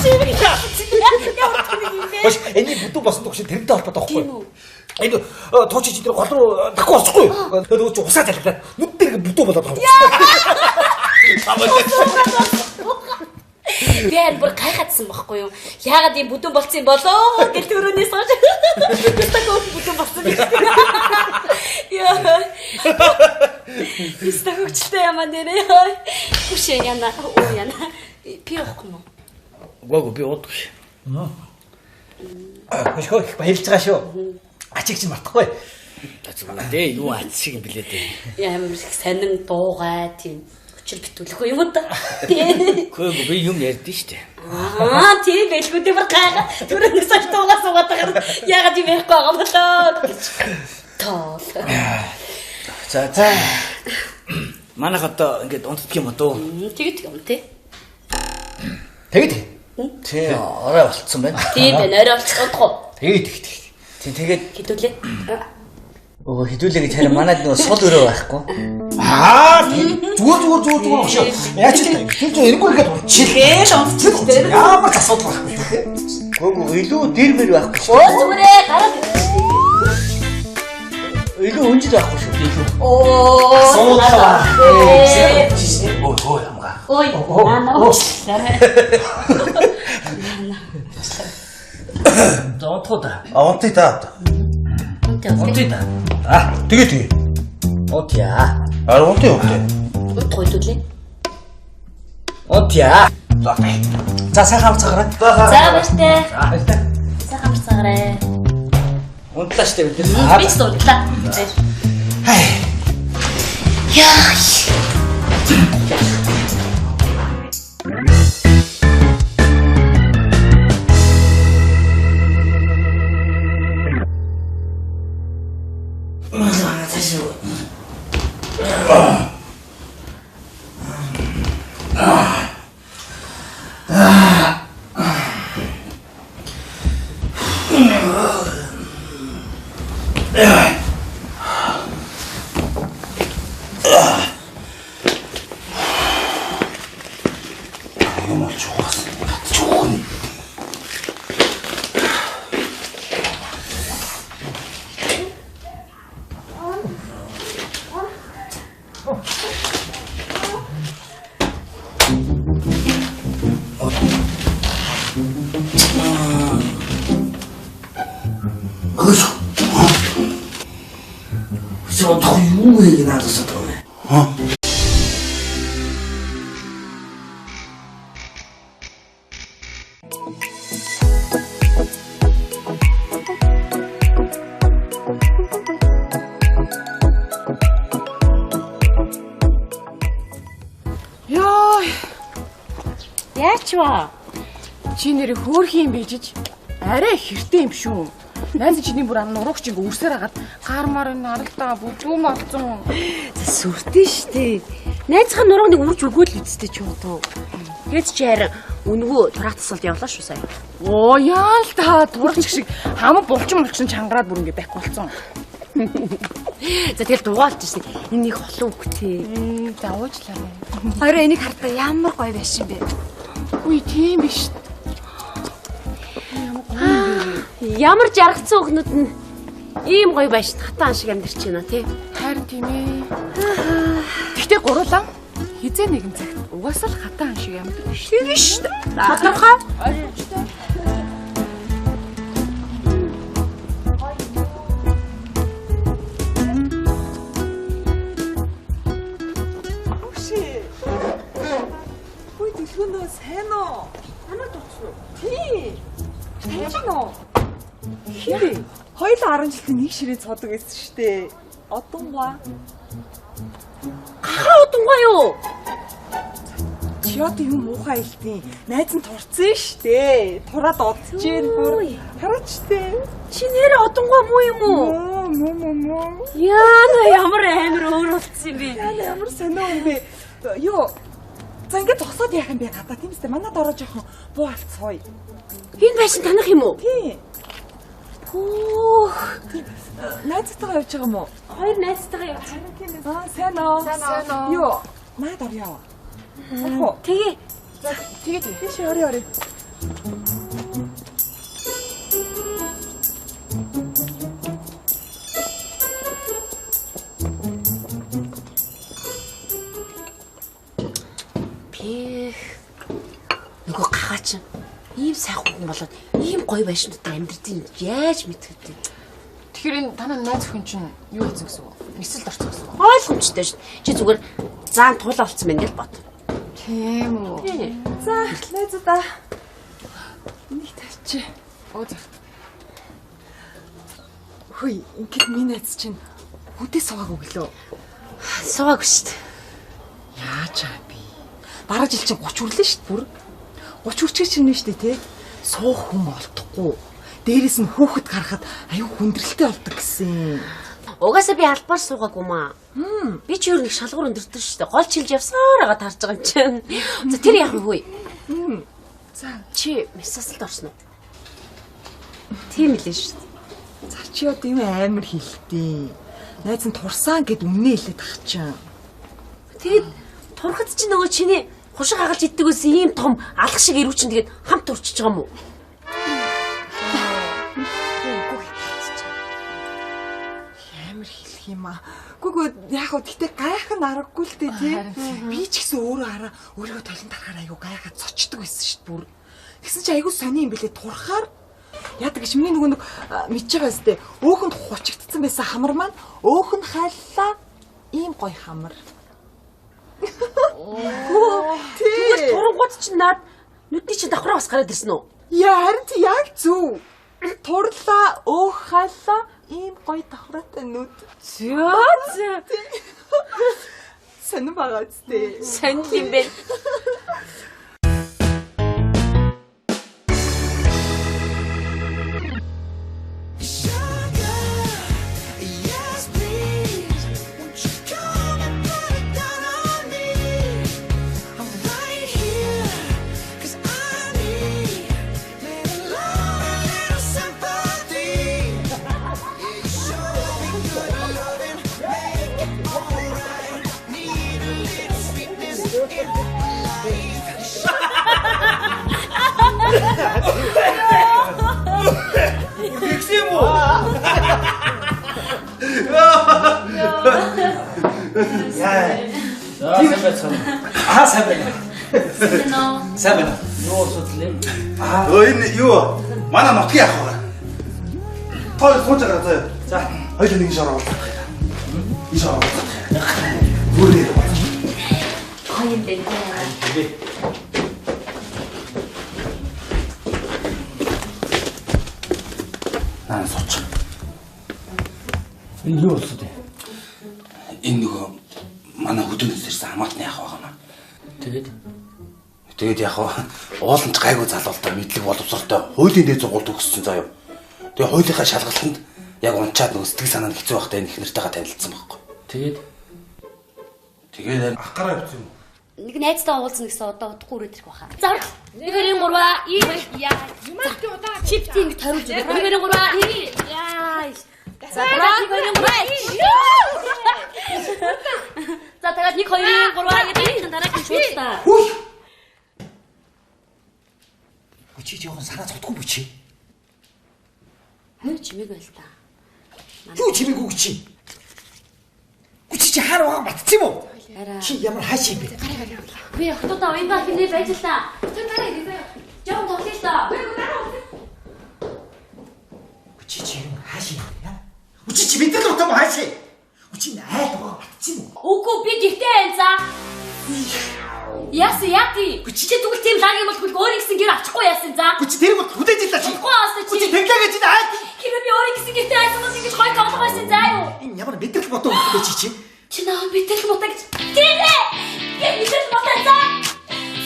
Ямар тэр юм бэ? Баш энэ бүдүү босон дөгш тэрнтэй холбоотой байхгүй юу? Энэ тууч чи тэр гол руу такгүй очихгүй юу? Тэгээ нөгөө чи усаа залхилаад нүд дээр бүдүү болоод байгаа юм. Би харин бүр гайхаадсан байхгүй юу? Яагаад ийм бүдүүн болцсон юм болоо гэл төрөөнөөс хойш. Стог бүдүүн болсон гэж. Яа. Стог хөчлөлтэй юм а нэрээ. Хүшээ яна. Оо яна. Би явахгүй юм уу? Үгүй би уудаггүй. Хөшгөө их баярлж байгаа шүү. Ачиг чинь мартахгүй. Зүгээр дээ юу ац шиг юм блээ дээ. Ямар их сонин дуугай тийм өчр битүүлэхгүй юм уу та. Тий. Үгүй би юм ярьдэн штэ. Аа тийм байлгүй дээ бүр гайхаа. Түрүүнээс хойш дуугаа суугаад байгаа. Яагаад юм ярихгүй байгаа юм болоо гэж. Тоол. За за. Манайх одоо ингээд унтдаг юм уу? Тэгэд юм тий. Тэгэд. Тий, орой болцсон байна. Тийм байна. Орой болчих удахгүй. Тэгээд тэг тэг. Тийм тэгээд Хідүүлээ. Өө хідүүлээ гэж харин манайд нөгөө сул өрөө байхгүй. Аа зүгээр зүгээр зүгээр зүгээр өгшөө. Яаж ч юм. Тэр чинь эргүүр ихэд унтчих. Тэгэл унтчих дээ. Ямар ч асуудал байхгүй шүү дээ. Үгүй илүү дэр мэр байхгүй шүү. Өө зүгээрээ гараад. Илүү өнжил байхгүй шүү. Илүү. Оо. Асуудал Ээ. Өө өө амгаа. Ой, наа уучлаарай. За унтах уу да? А унтъя да. Унтъя да. А, тэгээ тэгээ. Унтъя. А унтъя унтъя. Унтах үйлдүүлээ. Унтъя. За. За сайхан амарцгаарай. За баяртай. За баяртай. Сайхан амарцгаарай. Унтлаа штэ бид нар. Би ч унтлаа. Яа. Юм олж угаас. Чүүх нь. Хөөс. Чи одоо юу хийх надаас одоо вэ? Аа. Йоо. Яач вэ? Чи нэрээ хөөрхөн юм бийжиж арай хэртэй юм шүү. Найз чиний бүр ам нуруугч ингээ үрсээр хагаад гар мар энэ аралдаа бүдүүм олцсон. За сүртэй штэ. Найзынхаа нурууг нэг үрж өгөөл үсттэй ч юм уу. Тэгэд чи харин үнгүү тураах тасалд явлаа шүү сая. Оо яа л та турагч шиг хамаг булчин булчин чангараад бүр ингээ байх болсон. За тэгэл дугаалж шин. Энэ их олон үгтэй. За уучлаарай. Хоёроо энийг хартаа ямар гоё байшин бэ? Үгүй тийм биш. Ямар жаргацсан хүүхнүүд нь ийм гоё байшин хатаан шиг амьдарч байна тий. Харин тийм ээ. Гэхдээ гурлаа хизээ нэгэн цагт угаасаа л хатаан шиг амьдарч Тийм шүү дээ. Тодорхой. Хөшөө. Хүй дэлгүүнөө сайн уу? Намайг дурдсан уу? Тий. Таньж гин үү? Хин бэ? Хоёулаа 10 жилийн нэг ширээ цодог байсан шүү дээ. Одонгуа. Хаа одонгуа юу? Чи одоо юм муухай хэлтий. Найз нь турцсан шүү дээ. Тураад одчихээн бүр. Хараач штэ. Чи нэр одонгуа муу юм уу? Муу муу муу. Яа ямар амар өөр болцсон юм бэ? Яа ямар сонио юм бэ? Юу? За ингээд зогсоод яах юм бэ гадаа тийм үстэй. Манад ороо жоохон буу алцхой. Энэ байшин таних юм уу? Тийм. Хөөх. Найзтайгаа явж байгаа юм уу? Хоёр найзтайгаа явж байгаа. Аа, сайн уу? Сайн уу? Юу? Наад орё. Орох уу? Тэгээ. За тэгээ тэгээ. Тийш орё орё. Пэх. Нөгөө гахаа чинь ийм сайхан хүн болоод ийм гоё байшин дотор амьдэрдэг яаж мэдэх вэ? Тэгэхээр энэ танай найз охин чинь юу хийсэн гэсэн үг? Эсэлд орсон гэсэн үг. Ойлгомжтой шүү. Чи зүгээр заан туулаа болцсон байна гэж бод. Тийм үү. За, найзуудаа. Энийг тавьчих. Оо за. Хүй, ингээд миний найз чинь хүдээ суугаагүй гэлөө. Суугаагүй шүү дээ. Яаж аа би? Дараа жил чинь 30 хүрлээ шүү дээ бүр. 30 хүрчээ чинь нэ шүү дээ тий. Суух хүн олдохгүй. Дээрээс нь хүүхэд гарахад аюу хүндрэлтэй болдог гэсэн. Угаасаа би албаар суугаагүй маа. Би ч өөр нэг шалгуур өндөртөн шүү дээ. Гол чилж явсаар байгаа таарч байгаа юм чинь. За тэр яах вэ хүй? За чи мессасалд орсон уу? Тийм илээ шүү дээ. За чи одоо юм амар хэлтий. Найз нь турсан гэд үннээ хэлээд тах чинь. Тэгээд турхад чи нөгөө чиний хушиг хагалж иддэг байсан ийм том алх шиг ирүү чинь тэгээд хамт турчиж байгаа юм уу? Амар хэлэх юм аа. Гүгөө яг уу гэтээ гайхан аргагүй л дээ тий. Би ч гэсэн өөрөө хараа өөрийгөө толон тарахаар айгу гайхаад цочдөг байсан шүү дээ бүр. Тэгсэн чи айгу сони юм бэлээ турхаар яадаг гэж миний нөгөө нэг мэдж байгаа өстэй. Өөхөнд хучигдсан байсан хамар маань өөхөн хайллаа ийм гоё хамар. Тэгвэл турангууд чинь наад нүдний чинь давхраа бас гараад ирсэн үү? Яа харин чи яг зөв. Турлаа, өөх хайллаа ийм гоё давхраатай нүд. Зөө зөө. Сонин байгаа үстэй. Сонин юм бэ. Yes, please. Won't you come and put it down on me? I'm right here, 'cause I need little love and little sympathy. Yeah, you show me good loving, make it alright. Need a little sweetness in my life. Тэгсэн юм уу? Яа. За сайн байцгаана. Аа сайн байна. Сайн байна. Юу асуудал юм? Өө энэ юу? Манай нутгийн ах байгаа. Та хоёр сууж байгаа заяа. За, хоёул нэг шороо уулзах. Энэ шороо уулзах. Бүрээ. Гоё юм байна. Наа сууч. Энэ юу асуудал юм? Энэ нөгөө манай хөдөөнөөс ирсэн хамаатны ах байгаа маа. Тэгээд Тэгээд яг ууланч гайгүй залуултай мэдлэг боловсролтой хуулийн дээд сургуульд төгссөн заяа. Тэгээ хуулийнхаа шалгалтанд яг унчаад нөгөө сэтгэл санаа нь хэцүү байхдаа энэ их нартайгаа танилцсан байхгүй. Тэгээд Тэгээд ах гараа явсан юм. Нэг найзтаа уулзна гэсэн одоо удахгүй үрээд ирэх баха. За 1 2 3 и яа. Чипти ингэ ториулж өгөө. 1 2 3 и яа. За 1 2 3. За тэгээд 1 2 3 гэдэг дараагийн шууд та. Чи жоохон санаа зовдгүй бү чи. Хөө чимээг байл та. Юу чимээгүй чи? Гү чи чи хаар байгаа батцсан юм уу? Чи ямар хааш юм бэ? Би охтуудаа уян хинээ байж л та. Тэр дараа ирээ. Жоохон тоглоё л та. Гү чи чи юм хааш юм бэ? Гү чи чи мэдрэл утаа хааш юм? Гү чи айл байгаа батцсан юм уу? Үгүй би гэртээ байна за. Яасан яа тий? Чи тэгвэл тийм лаг юм бол тэгвэл өөрийн гэсэн гэр авчихгүй яасан за. Гү чи тэр бол хүлээж илаа чи. Удахгүй аасаа Гү чи. чи тэглээ гэж айл. Хэрвээ би өөрийн гэсэн гэртээ айсан бол ингэж гоё тоглох байсан заа юу? Энэ ямар мэдрэл бодоо юм бэ чи чи? Чи наа мэдрэл муутай гэж. Тийм ээ. Би мэдрэл муутай за.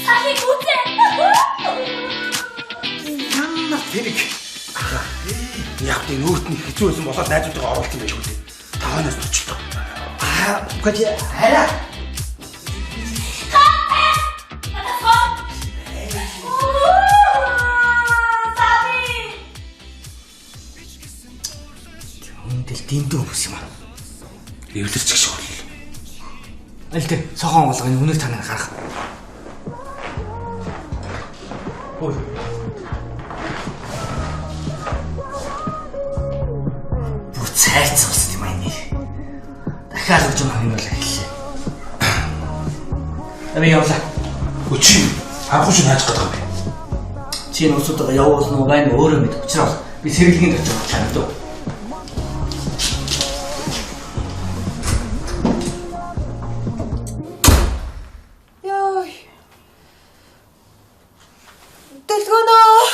Салыг үзээ. Ямар тэрэг. Яг тийм өөрт нь хэцүү байсан болоод найзуудтайгаа оруулсан байж үү. Та хойноос очлоо. Аа, үгүй чи арай. Хүндэл дэндүү хүмүүс юм аа. Эвлэрч гэх шиг боллоо. Аль тэ цохон болгоны үнээр танаа гарах. Ой. Бүр цайцсан болсон юм аа энэ. Дахиад өгч юм хавь бол эхэллээ. Би явлаа. Өө чи харахгүй чи нааж гэдэг юм бэ? Чи энэ улсуудаа явуулна уу байна өөрөө мэд. Учир нь би сэргэлгийн очиж чамдав. Яй. Дэлгөнөө.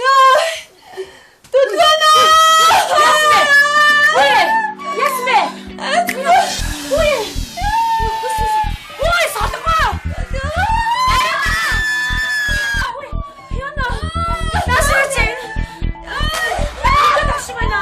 Яй. Дэлгөнөө. Үе. Яасан бэ? Үе. Үе солонгоо. Яна. Насаач. Яна шиг байна.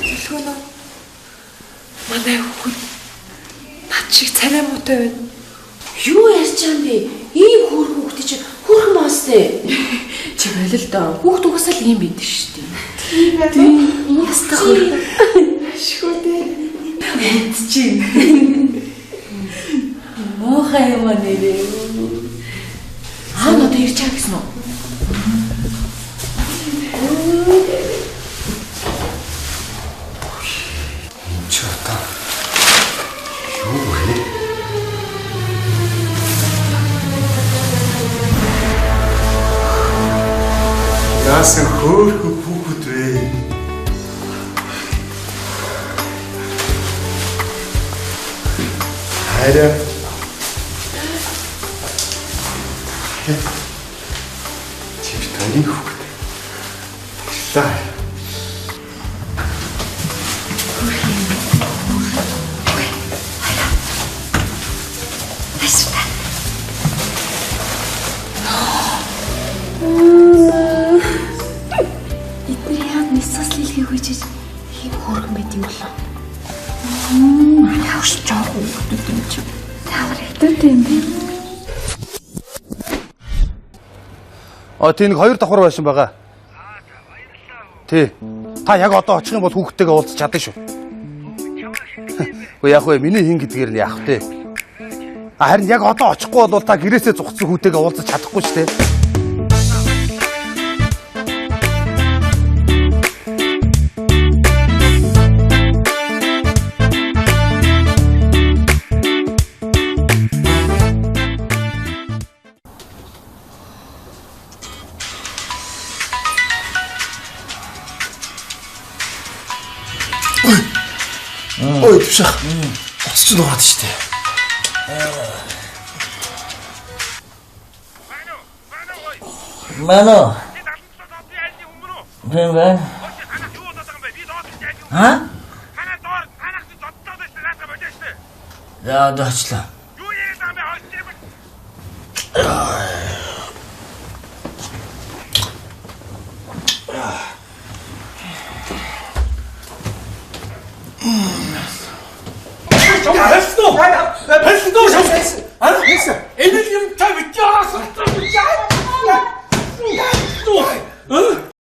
Дэлгөнөө. Манай хүүхэд над шиг царай муутай байна. Юу ярьж байгаа юм бэ? Ийм хөөрхөн хүүхд хүүхдээ чи хөөрхөн моостэй. Чи болил доо. Хүүхд угаасаа л юм байдаг шүү дээ. Тийм ээ. Тийм. Ястаа хөөрхөн. Ашгүй дээ. Чи. Муухай юм аа нэрээ. Аа нь одоо ирж байгаа гэсэн үү? Энд чи одоо юу вэ? Яасан хөөрхөн хүүхэд вэ? Хайраа. Чи бит хоёрын хүүхэд. Баярлалаа. Эдгээр яад нисас лилхийг хүчиж ийм хөөрхөн байт юм болов. Яаш жоохон хүүхдүүд юм чи. Ямар хитүүтэй юм бэ? А тий нэг хоёр давхар байшин байгаа. Тий. Та яг одоо очих юм бол хүүхдтэйгээ уулзах чадна шүү. Үгүй яг вэ миний хин гэдгээр нь яах вэ? А харин яг одоо очихгүй бол та гэрээсээ зугцсан хүүтэйгээ уулзах чадахгүй шүү дээ. Ой, төвшөх. Утас чинь нугаад штэ. Мано. Бэн бэн. А? За одоо очлоо. Хэлсэн үү? Хэлсэн үү?